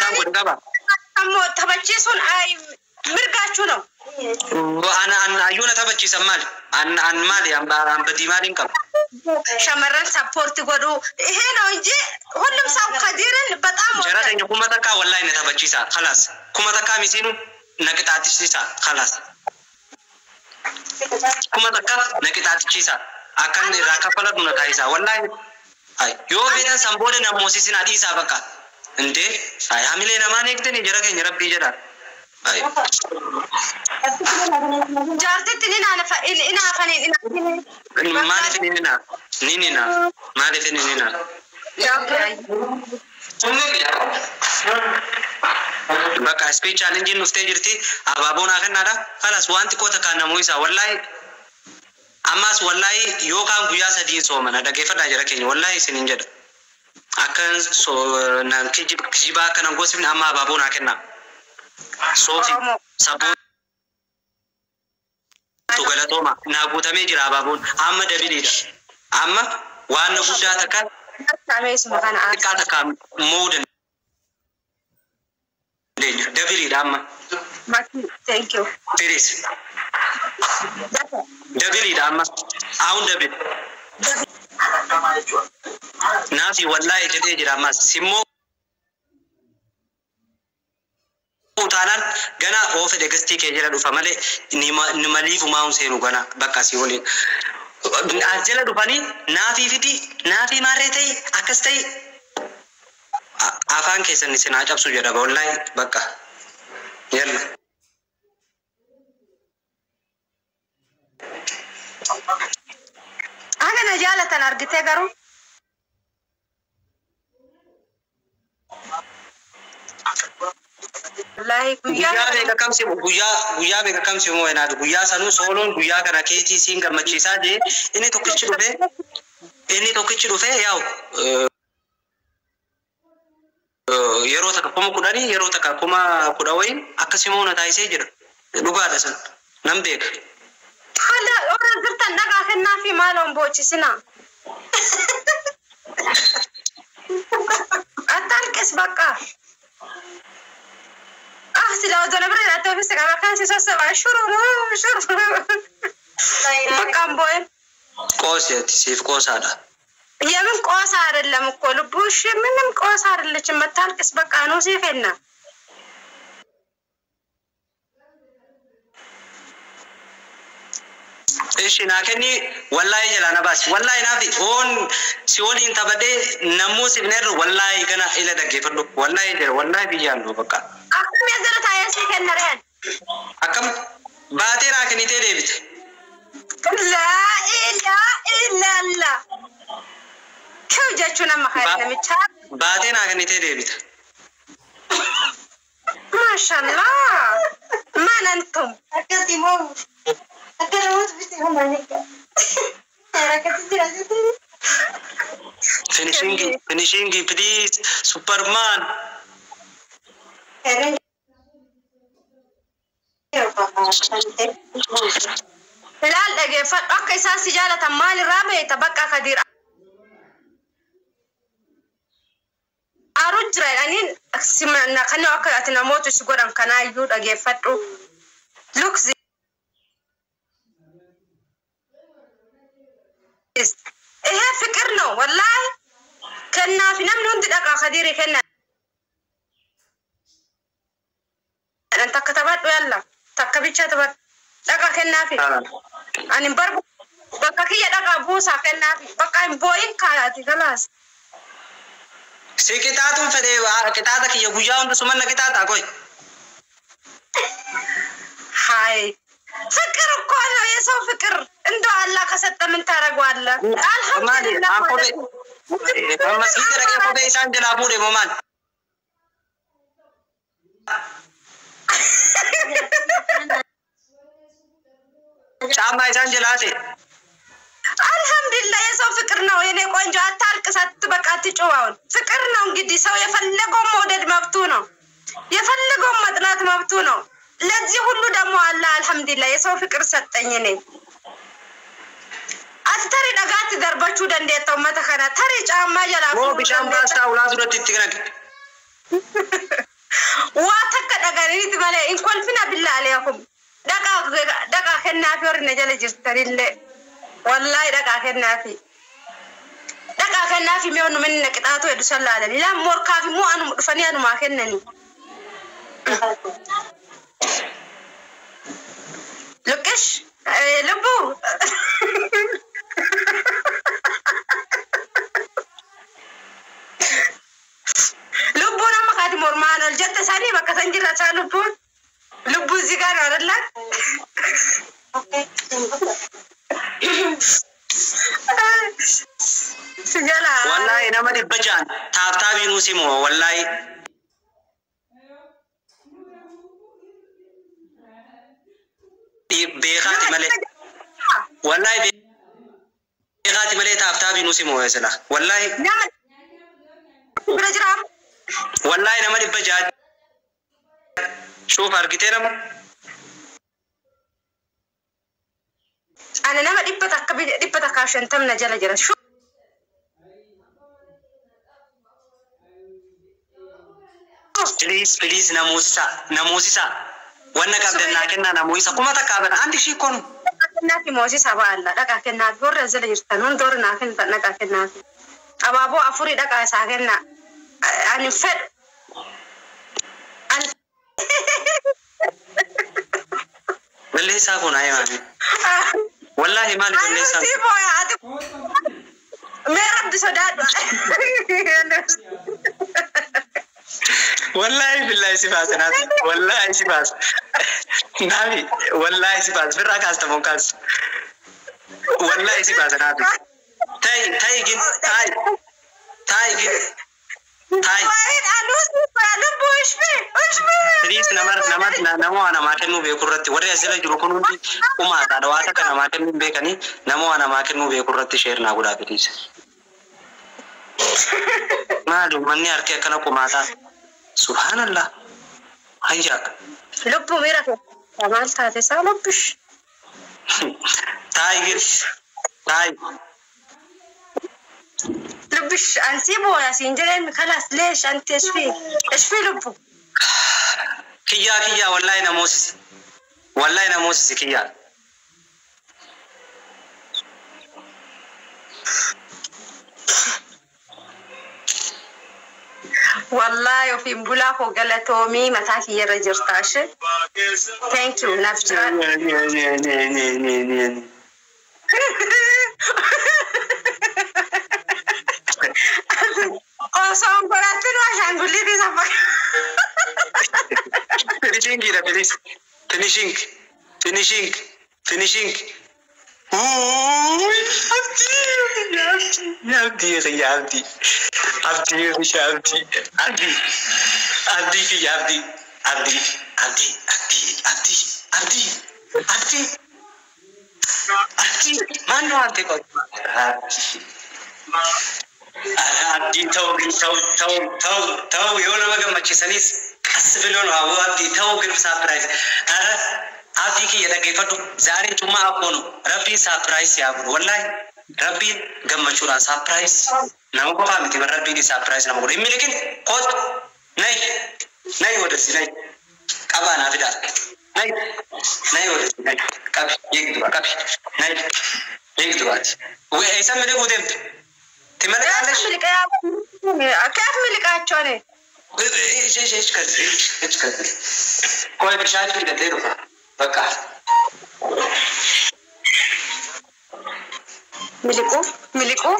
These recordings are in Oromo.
Akkan godhe qaba. Ammoo taphachiisuun mirgaachuu ነው። An an ayyuuna taphachiisan maali? An an maali? An badii maaliin qaba? Shamarran support godhu ይሄ ነው እንጂ ሁሉም ሰው ከዲርን በጣም Jara keenya, 1000 wallahi na taphachiisa. Khalaas, 1000 misiinu na qixaaxisiisa. Khalaas, 1000 na qixaaxichiisa. Akkan irraa kaffaladhu na taasisa. Wallahi yoo feetan san booda na moosisinaa, dhiisaa bakka. Indee hamilee namaan eegdani, jara keenya, rabbii jedha. Jaartitti ni inaafanii. Maaliif inni ninaaf? Ni ninaaf. Maaliif inni ninaaf? Bakka speed challenge dhuftee jirti. Abaaboon haa kennaadha. Kalas, waan xiqqoo takkaan namuu isaa wallahi ammas wallahi yookaan guyyaa sadiin soomana, dhaggeeffadhaa jara keenya, wallahi isinin jedha. Akkan kijibaa akkana gosifne amma abaaboon haa kennaa. Soofi sabboo galatooma naa guutamee jira, abaaboon amma dabiliidha. Amma waan guddaa takka xiqqaa takka mo'uu dandeenya. Dabiliidha amma. Thank you. Firiis. Dabiliidha amma. Ahuun double. Naafi wallahi jedhee jira ammas. Simmoo taanaan gana oo fedhe gastii kee jala dhufa malee ni maliifumaa hun seenu gana bakka asii waliin. As jala dhufanii naafii fidi, naafii maarree ta'e, akkas ta'e, afaan keessan isin haa cabsu jedha wallahi bakka. Yalla. Haga na jaalatan argitee garuu. Wallahi guyyaa meeqa kamsi, guyyaa meeqa kamsi moo enaatu guyyaa sanuu sooloon guyyaa kana keetii siin gammachiisaa jee, inni tokkichi dhufee yaa'u yeroo takka 10,000, yeroo takka 10,000 wayiin akkasimoo na taasisee jira. Dhugaadha, san nan beeka. Haala warra jirtan dhagaa kennaa fi maaloon boochisina. Attalqis bakka. Ah, sila osoo na bira jiraate ofiisi qaba kan si sossoba shururu shururu. Bakka hin boo'in. Qooseeti, siif qoosaadha. የምን ቆሳ አይደለም እኮ ልቡ። እሺ ምንም ቆሳ አይደለችም። መታልቅስ በቃ ነው ሲፈና። Ishi naa kenni, wallahi jalaa na baasi. Wallahi naafi oon si waliin taphadhee namuu sifneerru, wallahi gana ila dhaggeeffadhu. Wallahi jira, wallahi biyyaan duu bakka. Akkam jala taa'ee sii kenna reen? Akkam baatee naa kennitee deebite. Laa ilaa illallah. Kiw jechuun amma kan namichaa. Baatee naa kennitee deebite. Maashallah. Maal antum? Akkasi moo akka namoota bite humanii akkasi jira jechuudha. Finishing, finishing, please, Superman. Herreen Ilaal, dhageeffadhu, akka isaan si jaalatan maalirraa beekta? Bakka Kadiir aaru jira jedhaniin kan akka ati namoota si godhan kanaayyuu dhageeffadhu. Look this. ይሄ ፍቅር ነው ወላሂ። Kennaafi namni hundi dhaqaa Kadiiri kenna. Takka taphadhu, yalla takka bicha taphadhu, dhaqa kennaafi. Ani barbu bakka kiyya dhaqaa buusaa kennaafi, bakka hin boo'in kaayati kalaas. Si qixaaxuun fedhee qixaaxa kiyya guyyaa hunda sumanna qixaaxaa qoy. ሀይ ፍቅር እኮ ነው የሰው ፍቅር። እንደው አላህ ከሰጠ ምን ታደርገዋለህ? አልሐምዱሊላህ ማለት ነው። Masgiida dhaqee kophee isaan jalaa fuudhe moo maal? Caammaa isaan jalaa ta'e. አልሐምዱሊላህ የሰው ፍቅር ነው የኔ ቆንጆ። አታልቅስ፣ አትበቃ፣ አትጩህ። አሁን ፍቅር ነው እንግዲህ፣ ሰው የፈለገውን መውደድ መብቱ ነው። የፈለገውን መጥላት መብቱ ነው። ለዚህ ሁሉ ደግሞ አላህ አልሐምዱሊላህ የሰው ፍቅር ሰጠኝ። እኔ ati tarii dhagaatti darbachuu dandeetta uummata kana, tarii caammaa jalaa Moo fuudhuu bishaan dandeetta. baastaa ulaa duratti itti naqe. iyyakum. Dhaqaa kennaafi warri na jala jirtanillee. Wallaahi dhaqaa kennaafi. Dhaqaa kennaafi mee wanuma inni na qixaatu heddu san laalanii. Laan morkaaf immoo anuma dhufanii anumaa kennanii. Luqqish lubbuu. Lubbuun amma kaati mormaan ol jette sanii bakka san jirra isaa lubbuun. Lubbuu እዚህ ጋር ነው አይደለ? Jala. Wallaahi nama 600 tap tapiinuu simoo wallaahi. Beekaati malee. Wallaahi beekaati malee tap tapiinuu simoo sila. Wallaahi. Nama bira jira. Wallaahi nama 600. Shuuf argitee nama. Ana nama 100 150 na jala jira. Please please namoosisa namoosisa. Wanna qabdan naa kennaa namoosisa kuma takka qaban anti ishii koonu. Kennaafi moosisa ba'alla dhaqaa kennaafi warra jala jirtan hundi warri naa kennitan dhaqaa kennaafi. Abaaboo afurii dhaqaa isaa kennaa. Ani fedhu. Ani. Balleessaa kun ayee maami. Wallaahi maali balleessaan Ani si booya ati. Mee rabbi sodaadhu. Wallaahi billahi si baasa naafi. Wallaahi si baasa. Naafi wallaahi si baasa. Birraa kaasta moo kaas. Wallaahi si baasa naafi. Ta'i ta'i gin ta'i. Ta'i gin. Ta'i. Anuu si booya lubbuu ishmi ishmi. Please nama nama nama waa namaa kennuu beeku irratti warri as jala jiru kun hundi dhumaadha. Waa takka namaa kennuu hin beekanii nama waa namaa kennuu beeku irratti share naa godhaa please. Maali uummanni harki akkana qumaataa. Subhaanallah. Hayya. Lubbuu miira kee maal taate isaa lubbish. Taa'i gin. Taa'i. Lubbish ansi booya siin jedheen kalas leesh anti ishfi ishfi lubbu. Kiyyaa kiyyaa wallaahi namoosisi. Wallaahi namoosisi kiyyaa. Wallaahi ofiin bulaa koo galatoomii mataa kiyyarra jirta ishee. Thank you naaf jiraadhu. Osoo hin godhatin ashaangulliitii isa fakkaata. Finishing dha please. Finishing. Finishing. Finishing. Uuuy abdii abdii abdii kiyya abdii abdii kiyya abdii abdii abdii kiyya abdii abdii abdii abdii abdii abdii abdii abdii ማነው አንተ ቆይ abdii ተው ግን ተው ተው ተው ተው የሆነ መገመችሰኒስ ቀስ ብሎ ነው አቡ አብዲ ተው ግን surprise ኧረ abdii kiyya dhaggeeffadhu zaaree cummaa akkoonu rabbiin surprise yaa godhu wallaahi rabbiin gammachuudhaan surprise nama qofaa miti bar rabbiin surprise nama godhu hin miliqin koot ነይ ነይ ወደዚህ ነይ qabaa naa fidaa ነይ ነይ ወደዚህ ነይ qabi eegduba qabi ነይ eegdubaati eessa miliquu deemte ትመልቃለሽ ከየት miliqaachoo ne? እች እች እች ከዚህ እች ከዚህ ቆይ bishaan fidatee dhufa በቃ Miliquu miliquu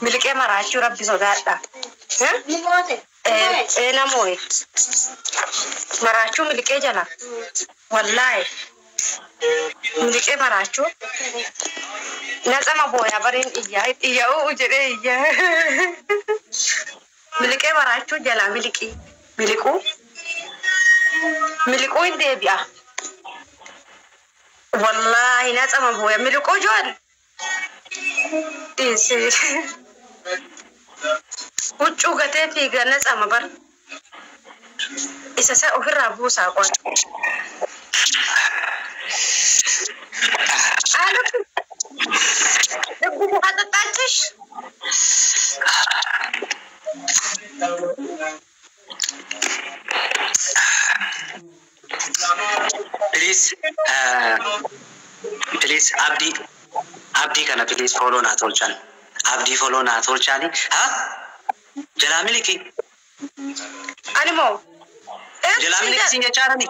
miliqee maraachuu rabbi sodaadha. Ee namooye maraachuu miliqee jala wallaahi miliqee maraachuu naxama booyaa bareen iyyaa iyyaa u'u jedhee iyyaa miliqee maraachuu jala miliqii miliquu miliquu hin deebi'a. Wallaahi naxama booyaa miliquu joon. Huccuu gatee fiiga naxama bar. Isa isa ofirraa buusaa qola. Lubbu ውሃ ጠጣችሽ? Please, please, Abdii, Abdii kana please follow naa tolchan. Abdii follow naa tolchani. Ha? Jalaa miliki. Ani moo? Jalaa miliki siin jechaarani.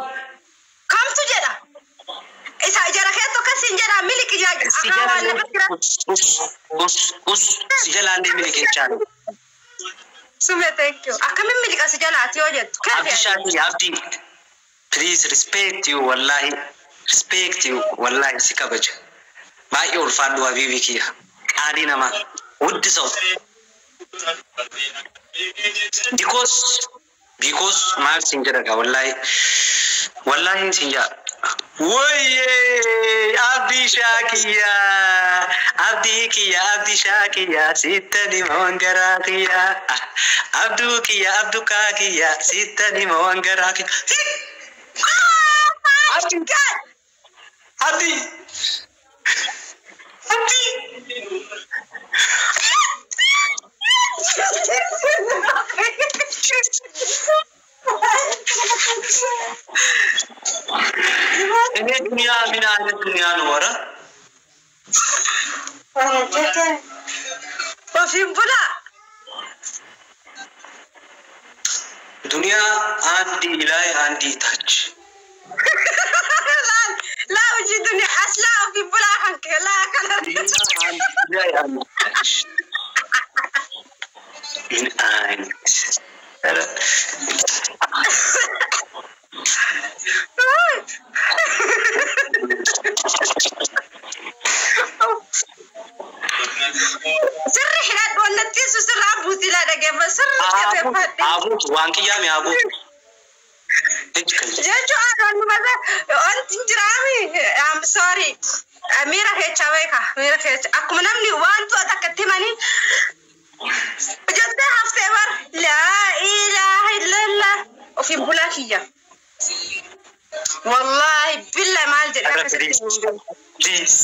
Kamtu jedha? Isa jara keettu akkasiin jedha miliki Si akka waan jalaallee nama bira. us us us us si jalaallee miliki jechaani. Sume, thank you. Akkamiin miliqa si jalaati yoo jettu? Abdii Shaakii, Abdii. Please respect you, wallahi. Respect you, wallahi si kabaja. Baay'ee ulfaadhu habiibii kiyya. Qaalii namaa. ውድ ሰው because maal sin jedha wallahi wallahi sin jedha Woyyee, Abdii Shaakiyya, Abdii kiyya, Abdii Shaakiyya, sittani mawangaraa kiyya, Abduu kiyya, Abdukaa kiyya, sittani mawangaraa kiyya. Abdii, Abdii, Abdii. እኔ ዱንያ ምን አይነት ዱንያ ነው? ኧረ Ofiin bulaa. ዱንያ አንድ ላይ አንድ ታች። Laa hojii duniyaa as laa ofiin bulaa kan kee laa kana. ዱንያ አንድ ላይ አንድ ታች። ምን አይነት ኧረ Sirri hidhadhu onnattiisu sirraa buutii laa dhageeffa sirri jabeeffadhe. አቡት ዋንቅያም አቡት እጅ ከ Jechuun wanti mata wanti hin jiraami. I'm sorry. Miira keessa beeka, miira keessa akkuma namni waan to'atu akka itti himanii jettee haftee bar laa ilaaha illallah ofiin bulaa kiyya. Wallaahi billa maal jedhee ኧረ akkasitti please hin beeku. Please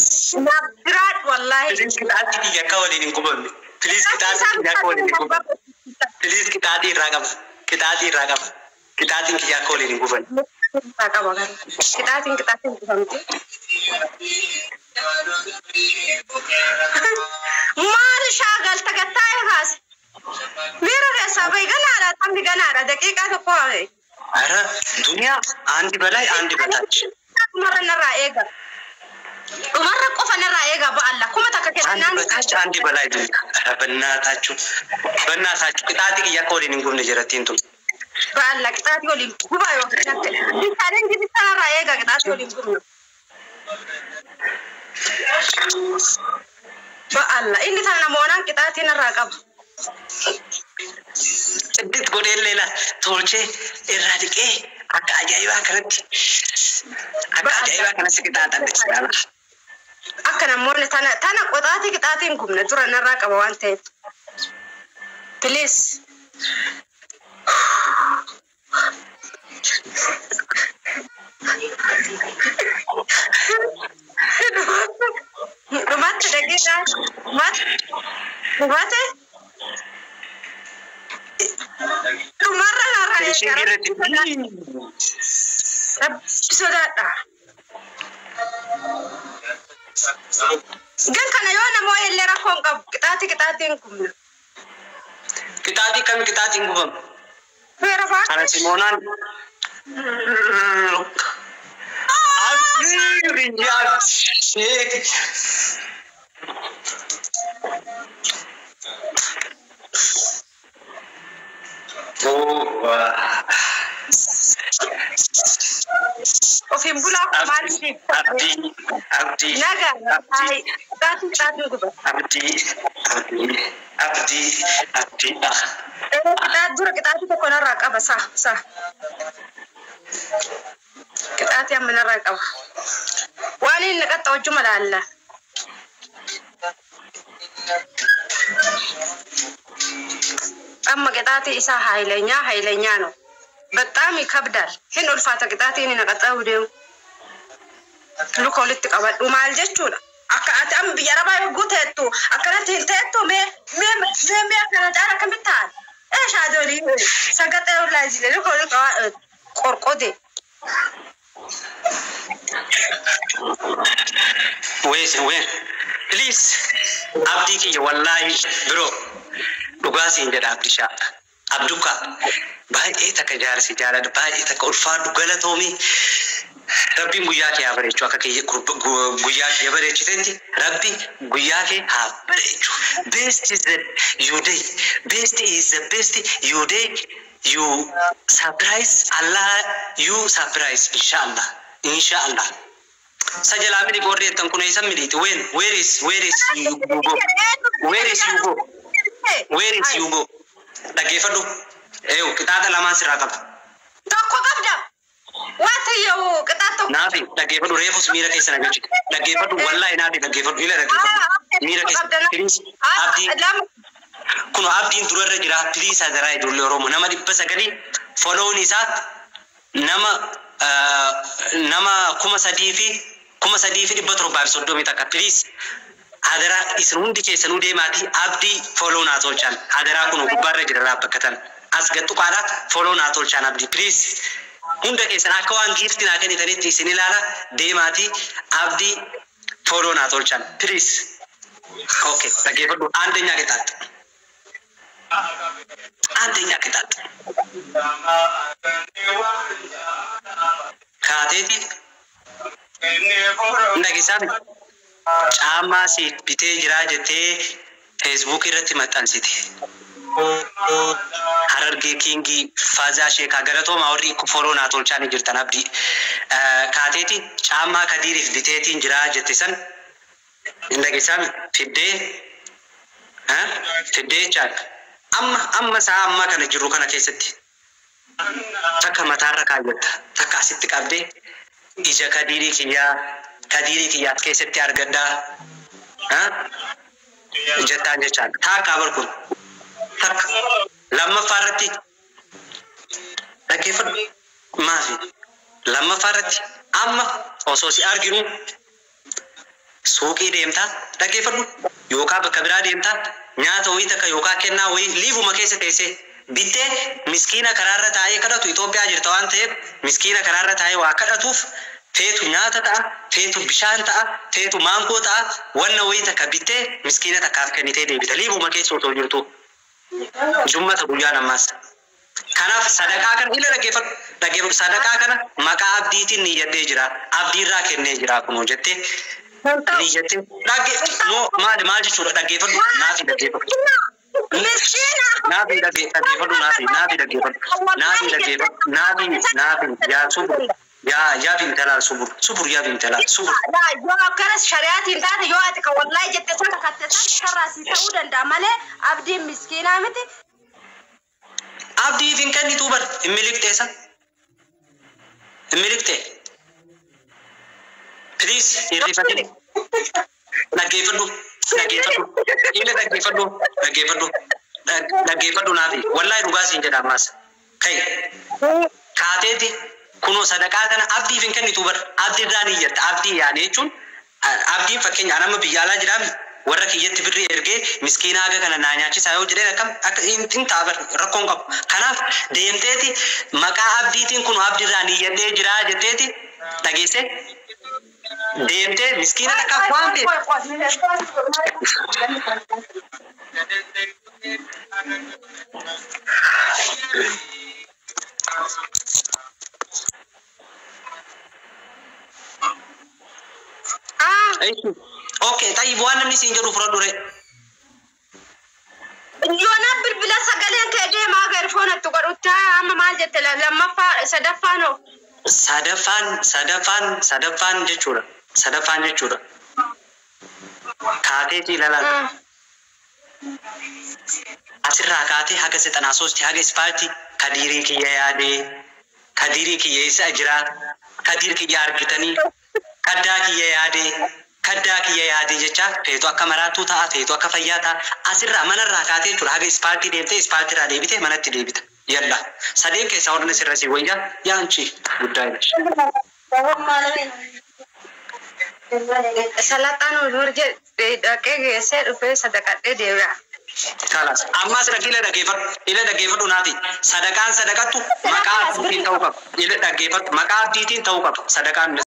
Naaf jiraadhu wallaahi. Please qixaatii kiyya akka waliin hin gubamne. Please qixaatii kiyya akka waliin hin gubamne. Please qixaatii irraa qaba. Qixaatii irraa qaba. Qixaatiin kiyya akka waliin hin gubanne. Qaba gara. Qixaatiin qixaatiin gubamte. Maal shaagalta gattaa'e kaase? Miira keessaa bahi ganaadha, taphni ganaadha, daqiiqaa tokko hafe. ኧረ ዱንያ አንድ በላይ አንድ በታች። Dhumarra narraa eega. Dhumarra qofa narraa eega ba'alla. 1000 አንድ kennaan. በታች አንድ በላይ ዱንያ። ኧረ በእናታችሁ በእናታችሁ qixaatii kiyya akka waliin hin gubne jedhattiin tun. Ba'alla qixaatii waliin gubaa yookiin akka. Bishaan gibisa narraa eega qixaatii waliin gubna. Ba'alla inni tana namoonaan qixaatii narraa qaba. ጽድት godhee ሌላ tolchee irraa dhiqee akka ajaa'ibaa kanatti akka ajaa'ibaa kanatti qixaaxadhe jedhama. Akka namoonni tana tana qoxaatii qixaatii hin gubne dura narraa qaba waan ta'eef. Please. Dhumatti daqiiqaa dhumatti dhumate dhumarra narraa Finishing eega. Irratti Rabbi sodaadha. Gan kana yoo namoo illee rakkoo hin qabu qixaatii qixaatii hin gubne. Qixaatii kami qixaatii hin gubamu? Feera Kana baatee. Simoonaan Abdii biyyaa sheek. Ofiin bulaa maal siif Abdii, Abdii, nagaa Abdii, qixaatii qixaatii guba. Abdii, Abdii, Abdii, Abdii. Qixaat dura qixaatii tokko narraa qaba sa sa. Qixaatii amma narraa qaba. Waan inni qaxxa hojjuma laalla. Amma qixaatii isaa haayilenyaa haayilenyaa ነው። በጣም ይከብዳል። Hin ulfaata qixaatiin inni naqaxxa'uu deemu. Luka walitti qabadhu maal jechuudha. Akka ati amma biyya arabaa yogguu teettu akkanatti hin teettu mee mee mee mee akkana caala akkamitti ta'an? Ee shaadolii sagaxee ollaa jile luka walitti qabaa qorqode. Wait, wait. Please. Abdii kiyya wallaahi biroo dhugaa siin jedha Abdishaa. Abdukka baay'ee takka jaarsi jaaladha baay'ee takka ulfaadhu galatoomii. Rabbiin guyyaa kee haa bareechu akka kiyya guyyaa kee bareechitetti Rabbi guyyaa kee haa bareechu. Best is the you day. Best is the best you day. You surprise Allah, you surprise inshallah. Inshallah. Sajalaa miti qorri jettan kun eessa miliiti? When? Where is you go? Where is you go? Where is you go? Dhaggeeffadhu. Eeyu qixaaxa lamaan sirraa qaba. Tokko qabda. Waatiyyoo qixaaxa tokko. Naafi dhaggeeffadhu, reefus miira keessa na galchite. Dhaggeeffadhu, wallaahi naafi dhaggeeffadhu, ila dhaggeeffadhu. Miira keessa. Please abdii kun abdiin durarra jira. Please hadaraa ijoollee Oromoo nama 900 follown isaa nama 3731. Please hadaraa isin hundi keessanuu deemaatii abdii follow naa tolchaan hadaraa. Kun gubbaarra jira dhaabbatan as gattuqaadha, follow naa tolchaan abdii please. Hunda keessan akka waan giifti naa kennitanitti isin ilaala, deemaatii abdii follow naa tolchaan please. Okay, dhaggeeffadhu. አንደኛ ቅጣት፣ አንደኛ ቅጣት kaateeti dhageessaan caammaa siif bitee jiraa jettee Facebook irratti maxxansite. Harargee Kiingii Faazaa Sheekaa galatooma, warri follow naa tolchaa ni jirtan abdii. Kaateeti caammaa Kadiiriif biteetiin jiraa jette san hin dhageessaan fiddee fiddee jechaadha. Amma amma sa'a ammaa kana jiru kana keessatti takka mataarra kaayyatta, takka asitti qabdee ija Kadiirii kiyyaa, Kadiirii kiyyaa keessatti argadhaa jettaan jechaadha. Taakkaa bar kun takka. Lammaffaa irratti dhaggeeffadhu maafi. Lammaffaa irratti amma osoo si arginu suuqii deemtaa, dhaggeeffadhu, yookaan bakka biraa deemtaa nyaata wayii takka yookaan kennaa wayii liifuma keessa teessee bittee miskiina karaarra taa'ee kadhatu. Itoophiyaa jirta waan ta'eef miskiina karaarra taa'ee waa kadhatuuf feetu nyaata ta'a, feetu bishaan ta'a, feetu maangoo ta'a, wanna wayii takka bittee miskiina takkaaf kennitee deebita liifuma keessa osoo jirtu. Jummata guyyaan ammaas. Kanaaf sadaqaa kana ila dhaggeeffadhu, dhaggeeffadhu, sadaqaa kana maqaa abdiitiin niyyadhee jira, abdiirraa kennee jira kunoo jettee niyyattee dhagge moo maali maal jechuudha? Dhaggeeffadhu naafi, dhaggeeffadhu. Miskiina. Naafi dhaggeeffadhu, naafi naafi dhaggeeffadhu, naafi dhaggeeffadhu, naafi naafi yaa subur yaa yaa bintalaal subur subur yaa bintalaal subur. Yoo akkana shari'aatiin taate, yoo ati kan wallahi jette san kakatte san sharraa sii ta'uu danda'a malee abdiin miskiinaa miti. Abdiif hin kennituu bar, hin miliqxeessa. Hin miliqxe. Please hirrifatin. Dhaggeeffadhu, dhaggeeffadhu, ila dhaggeeffadhu, dhaggeeffadhu, dhaggeeffadhu naafi. Wallaahi dhugaa siin jedha ammaas. Kai kaateeti kunoo sadaqaa kana abdiif hin kennitu bar, abdiirraa ni iyyatta. Abdii yaane jechuun abdiin fakkeenya anamma biyya alaa jiraami warra kiyyatti birrii ergee miskiina haga kana naa nyaachisaa yoo jedheen akkam akka hin ta'a bar, rakkoon qabu. Kanaaf deemteeti maqaa abdiitiin kun abdiirraa ni iyyadhee jiraa jetteeti dhageesse deemtee miskiina takkaaf waan ta'eef. Okay, tayyib, waan namni siin jedhu fudhadhu ree. Yoona bilbila sagaleen kee deemaa earphone atti godhutti amma maal jette lammaffaa sadaffaan hoo? Sadaffaan sadaffaan sadaffaan jechuudha. Sadaffaan jechuudha. Kaateetii ilalaan. Asirraa kaatee haga sexanaa sosti haga ispaaltii Kadiirii kiyya yaadee, Kadiirii kiyya eessa jira, Kadiir kiyya argitanii, kaddaa kiyya yaadee, kaddaa kiyya yaadee jecha feetu akka maraattuu ta'a, feetu akka fayyaa ta'a, asirraa manarraa kaatee jechuudha haga ispaaltii deemtee ispaaltiirraa deebitee manatti deebita. Yalla, sadeen keessaa warri sirra si wayyaa yaanchi guddaa jedha. Salaxaan hojii dhaqee geessee dhufee sadaqadhee deebi'a. Kalas. Ammas ila dhaggeeffadhu. Ila dhaggeeffadhu naati. Sadaqaan sadaqattu maqaa abdiitiin ta'uu qaba. Ila dhaggeeffadhu. Maqaa abdiitiin ta'uu qaba. Sadaqaan